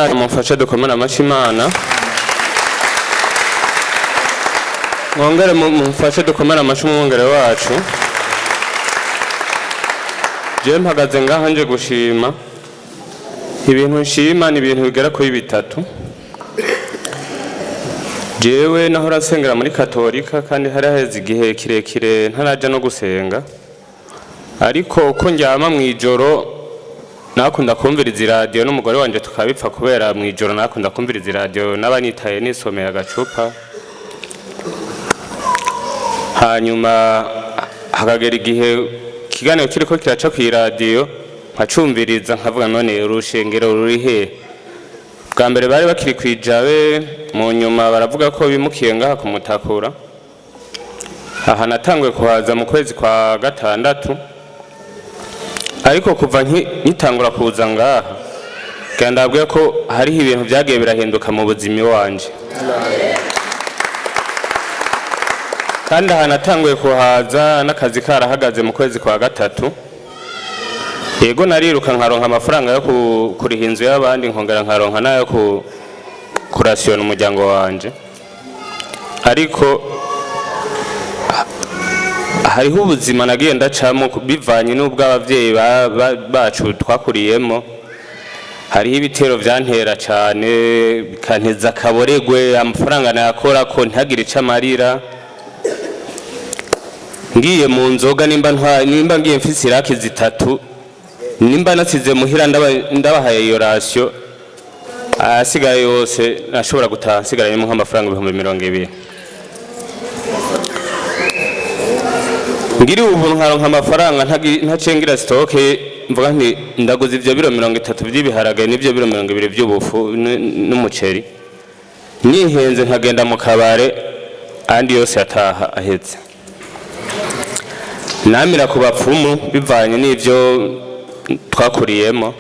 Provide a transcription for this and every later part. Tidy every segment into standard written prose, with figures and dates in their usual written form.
Mumfashe dukomere amashyi Imana. Mwongere mumfashe dukomere amashyi umwungere wacu. Jewe mpagaze ngaha nje gushima. Ibintu nshima ni ibintu bigera kuri bitatu. Jewe nahora nsengera muri Katolika, kandi hari haheze igihe kirekire ntaraja no gusenga. Ariko uko ndyama mw'ijoro nakunda kumviriza iradiyo n'umugore wanje tukabipfa, kubera mw'ijoro nakunda kumviriza iradiyo naba nitaye nisomeye agacupa. Hanyuma hakagera igihe ikiganiro kiriko kiraca kw'iradiyo nkacumviriza, nkavuga none urushengero ruri he? Bwa mbere bari bakiri kw'ijabe, mu nyuma baravuga ko bimukiye ngaha kumutakura. Aha natanguye kuhaza mu kwezi kwa gatandatu, ariko kuva nkitangura kuza ngaha ndabwiye ko hariho ibintu vyagiye birahinduka mu buzima iwanje. Kandi aha natanguye kuhaza n'akazi karahagaze mu kwezi kwa gatatu. Yego nariruka nkaronka amafaranga yo kuriha inzu y'abandi, nkongera nkaronka n'ayo kurasiyona umuryango wanje. Ariko hariho ubuzima nagiye ndacamo bivanye n'ubwo abavyeyi bacu twakuriyemo. Hariho ibitero vyantera cane, bikanteza akaboregwe, amafaranga nayakora ko ntagire ico amarira. Ngiye mu nzoga, nimba ngiye mfise iraki zitatu, nimba nasize muhira ndabahaye iyo rasiyo, ayasigaye yose nashobora gutaha nsigaranyemo nk'amafaranga 20,000. Ngiriwe ubuntu nkaronka amafaranga ntacengira sitoke, mvuga nti ndaguze ivyo biro 30 vy'ibiharage n'ivyo biro 20 vy'ubufu n'umuceri, nihenze nkagenda mu kabare, andi yose yataha aheze. Namira ku bapfumu bivanye n'ivyo twakuriyemo,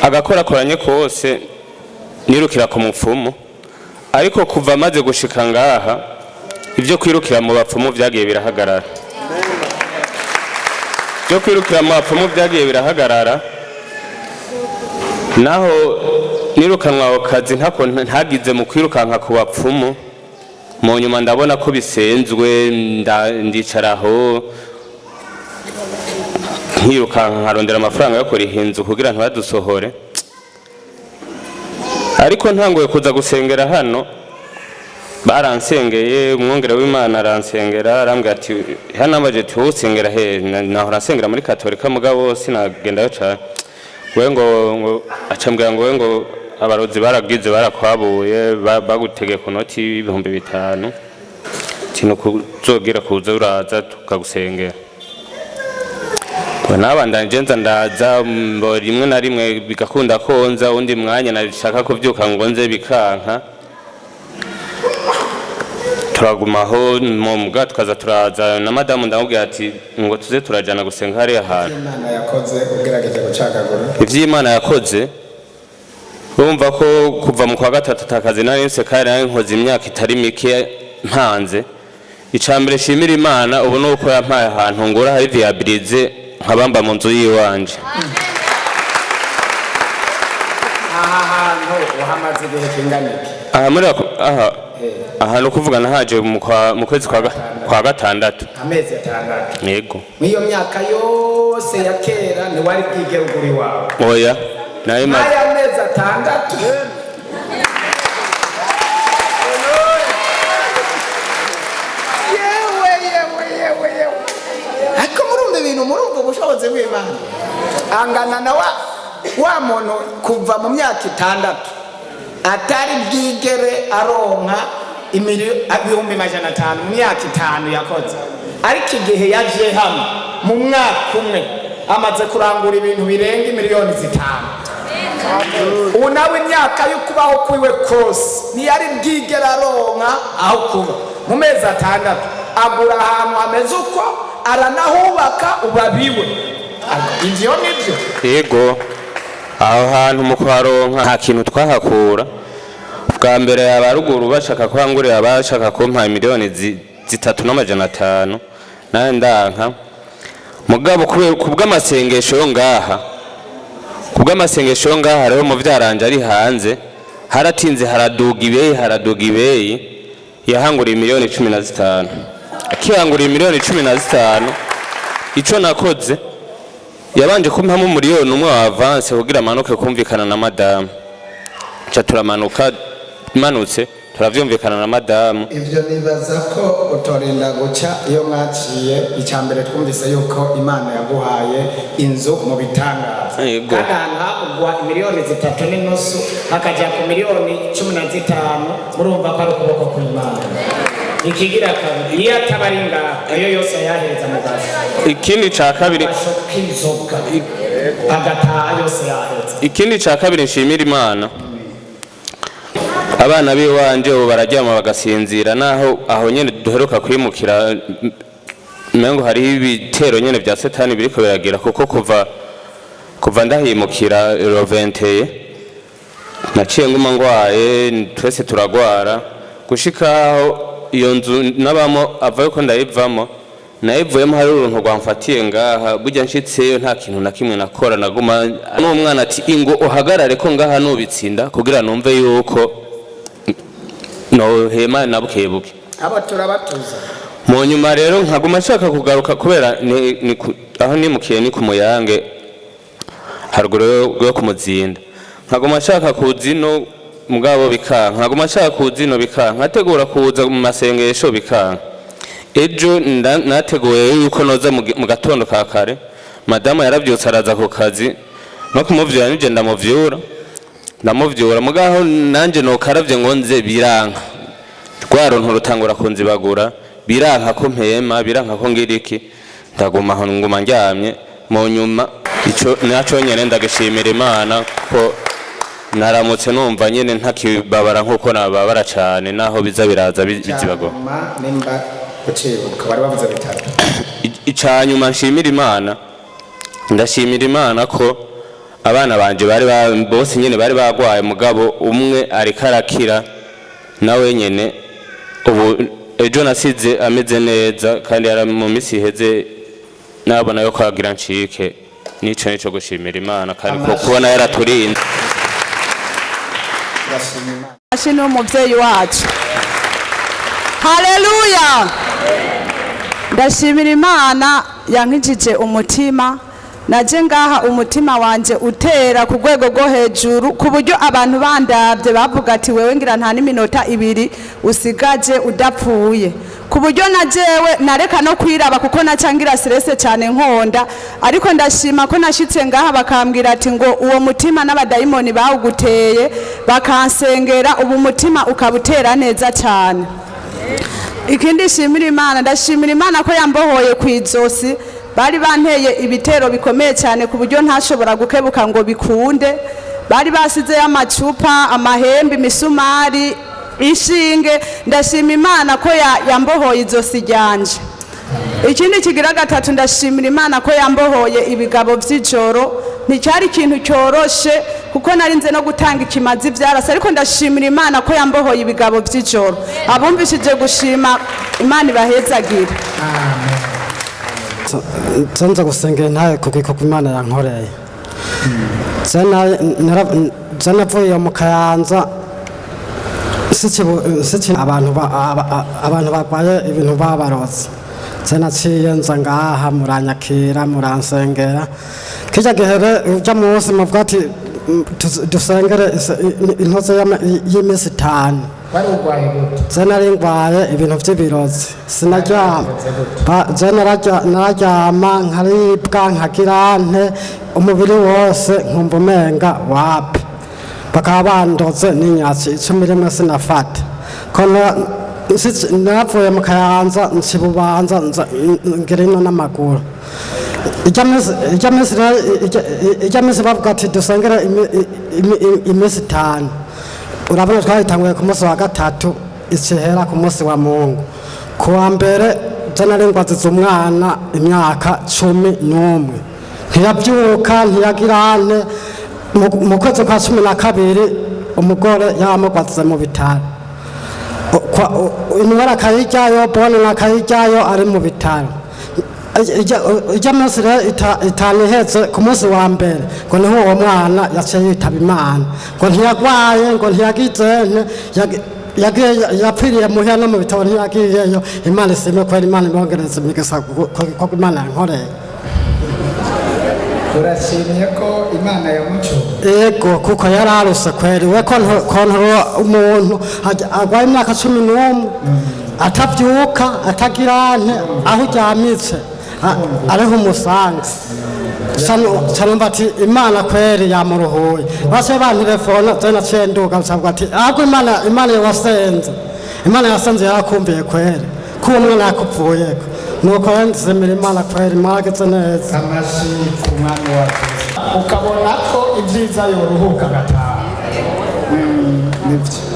agakorakoranye kose nirukira ku mupfumu. Ariko kuva maze gushika ngaha, ivyo kwirukira mu bapfumu vyagiye birahagarara. Ivyo kwirukira mu bapfumu vyagiye birahagarara. Naho nirukanwa ako kazi ntako ntagize mu kwirukanka ku bapfumu, mu nyuma ndabona ko bisenzwe, ndicaraho nkirukanka nkarondera amafaranga yo kuriha inzu kugira ntibadusohore. Ariko ntanguye kuza gusengera hano, baransengeye, umwungere w'Imana aransengera, arambwira ati hano ambaje ati wowe usengera he? Nahora nsengera muri Katolika mugabo sinagendayo cane. We ngo acambwira ngo we ngo abarozi baragize barakwabuye, bagutegeye ku noti y'5,000, ati nukuzogira kuza uraza tukagusengera. Nabandanije nza ndaza, mbo rimwe na rimwe bigakunda ko nza, undi mwanya nashaka kuvyuka ngo nze bikanka. Turagumaho mu mbwa tukaza turaza na madamu, ndamubwira ati ngo tuze turajana gusenga hariya hantu. Imana yakoze ugerageje gucagagura. Ivy'Imana yakoze, urumva ko kuva mu kwa gatatu atakazi nari nse, kandi nari nkoze imyaka itari mike mpanze. Ica mbere nshimira Imana ubu ni uko yampaye ahantu ngura hari viabilize, nkabamba mu nzu yiwanje. Aha hantu uhamaze igihe kingana iki? Aha muri aha aha ni ukuvuga nahaje mu kwezi kwa gatandatu. Amezi 6. Yego. Mw'iyo myaka yose ya kera ntiwari bwigere ugura iwawe? Oya, nayo N'aya mezi 6. Yewe yewe yewe yewe, ariko murumva ibintu, murumva ubushobozi bw'Imana angana na wa muntu kuva mu myaka 6 atari bwigere aronka 500,000 mu myaka 5 yakoze, ariko igihe yaje hano mu mwaka umwe amaze kurangura ibintu birenga 5 miliyoni. Ubu nawe imyaka yo kubaho kwiwe kose ntiyari bwigere aronka aho kuba, mu mezi 6 agura ahantu hameze uko, aranahubaka, ubabiwe. Ibyo nibyo. Yego, aho hantu mu kuharonka nta kintu twahakura. Bwa mbere abaruguru bashaka kuhangurira, bashaka kumpa 3,500,000, nawe ndanka. Mugabo kubw'amasengesho yo ngaha Kubw'amasengesho yo ngaha rero, muvyaranje ari hanze, haratinze haraduga ibeyi, haraduga ibeyi, yahanguriye 15 miliyoni. Akihanguriye 15 miliyoni, ico nakoze, yabanje kumpamo 1 miliyoni wa avance kugira amanuke kumvikana na madamu. Ca turamanuka, manutse turavyumvikana na madamu. Ibyo nibaza ko utorinda guca iyo mwaciye. Icya mbere, twumvise yuko Imana yaguhaye inzu mu bitangaza. Yego. Kandi ahantu havugwa 3.5 miliyoni hakajya ku 15 miliyoni, murumva ko ari ukuboko kw'Imana. Ikigira kabiri, iyo ataba ari ngaho, ayo yose yayahereza mu gasho. Ikindi ca kabiri, Gasho k'inzoga, agataha yose yahetse. Ikindi ca kabiri nshimira Imana, abana b'iwanje ubu bararyama bagasinzira, naho aho nyene duheruka kwimukira mengo hariho ibitero nyene vya Satani biriko biragira, kuko kuva ndahimukira roventeye naciye nguma ngwaye, twese turagwara, gushika aho iyo nzu nabamo ava yuko ndayivamo, nayivuyemo hari uruntu rwamfatiye ngaha. Burya nshitseyo nta kintu na kimwe nakora, naguma n'umwana ati: "Ingo uhagarare ko ngaha nubitsinda kugira numve yuko nohema na bukebuke." Abo turabatuza. Mu nyuma rero nkaguma nshaka kugaruka, kubera aho nimukiye ni ku Muyange, haruguru yo ku Muzinda. Nkaguma nshaka kuza ino mugabo bikanka, nkaguma nshaka kuza ino bikanka, nkategura kuza mu masengesho bikanka. Ejo nateguye yuko noza mu gatondo ka kare. Madamu yaravyutse araza ku kazi, no kumuvyura nije ndamuvyura, ndamuvyura, mugaho nanje nokaravye ngo nze biranka. Rwa runtu rutangura kunzibagura, biranka ko mpema, biranka ko ngira iki, ndaguma aho, nguma ndyamye. Mu nyuma ico naco nyene ndagishimira Imana ko naramutse numva nyene ntakibabara nkuko nababara cane, naho biza biraza bizibagura. Cyanyuma, nimba ucibuka, bari bavuze bitatu. Icanyuma nshimira Imana, ndashimira Imana ko abana banje bari bose nyene bari bagwaye, mugabo umwe ariko arakira nawe nyene. Ubu ejo nasize ameze neza, kandi yari mu minsi iheze nabona yo kwagira ncike. Nico gushimira Imana, kandi ko kubona yaraturinze. Turashima Imana. Ashi ni umubyeyi wacu. Haleluya! Ndashimira Imana yankijije umutima. Naje ngaha umutima wanje utera ku rwego rwo hejuru, ku buryo abantu bandabye bavuga ati: "Wewe ngira nta n'iminota 2 usigaje udapfuye." Ku buryo na jewe nareka no kwiraba, kuko nacangira stress cyane nkonda. Ariko ndashima ko nashitse ngaha bakambwira ati ngo uwo mutima n'abadayimoni bawuguteye, bakansengera, ubu umutima ukabutera neza cyane. Ikindi shimira Imana, ndashimira Imana ko yambohoye ku izosi. Bari banteye ibitero bikomeye cyane, ku buryo ntashobora gukebuka ngo bikunde. Bari basizeyo amacupa, amahembe, imisumari, inshinge. Ndashima Imana ko yambohoye izosi ryanje. Ikindi kigira gatatu, ndashimira Imana ko yambohoye ibigabo by'ijoro. Nticyari ikintu cyoroshe, kuko narinze no gutanga ikimazi byarase, ariko ndashimira Imana ko yambohoye ibigabo by'ijoro. Abumvishije gushima Imana ibahezagire. Nza gusengera ntaye ku gikorwa Imana yankoreye. Je navuye mu Kayanza nsici abantu barwaye ibintu babarotse. Je naciye nza ngaha, muranyakira, muransengera. Kirya gihe urya munsi muvuga ati dusengere intoze y'iminsi 5. Wari urwaye gute? Je nari ngwaye ibintu vy'ibirozi, sinaryama. Je nararyama nkaribwa, nkagira nte, umubiri wose nkumva umenga wapi. Bakaba bandoze n'inyatsi 11 sinafata ko naravuye mu Kayanza nca Bubanza, nza ngira ino n'amaguru. Irya minsi rero, irya minsi bavuga ati dusengere iminsi 5, urabona twayitanguye ku munsi wa gatatu, ikihera ku munsi wa Mungu. Ku wa mbere je nari ngwaziza umwana imyaka 11, ntiyabyuka, ntiyagirane. Mu kwezi kwa 12 umugore yamugwazize mu bitaro. Indwara akayiryayo, bone akayiryayo ari mu bitaro. Ijya munsi rero itanu ihetse, ku munsi wa mbere ngo niho uwo mwana yaciye yitaba Imana. Ngo ntiyagwaye, ngo ntiyagize nte, yagiye yapfiriye muhira, no mu bitabo ntiyagiyeyo. Imana isime kwera, Imana ibongereza imigisha kuko Imana yankoreye. Urashimye ko Imana yamucyuye? Ego, kuko yararuse kweri we kontoro umuntu agwaye imyaka 11 atabyuka, atagira nte, aho uryamitse ariho umusanze. Canumva ati Imana kweri yamuruhuye. Base bantelefona, je naciye nduga nsabwa ati ahubwo Imana yawasenze, Imana yasenze yarakumviye kweri ko uwo mwana yakuvuyeko. Nuko rero nzimira Imana kweri, mwagize neza. Amashyi ku Mwami wacu. Ukabona ko ibyiza yoruhuka agataha. Nibyo.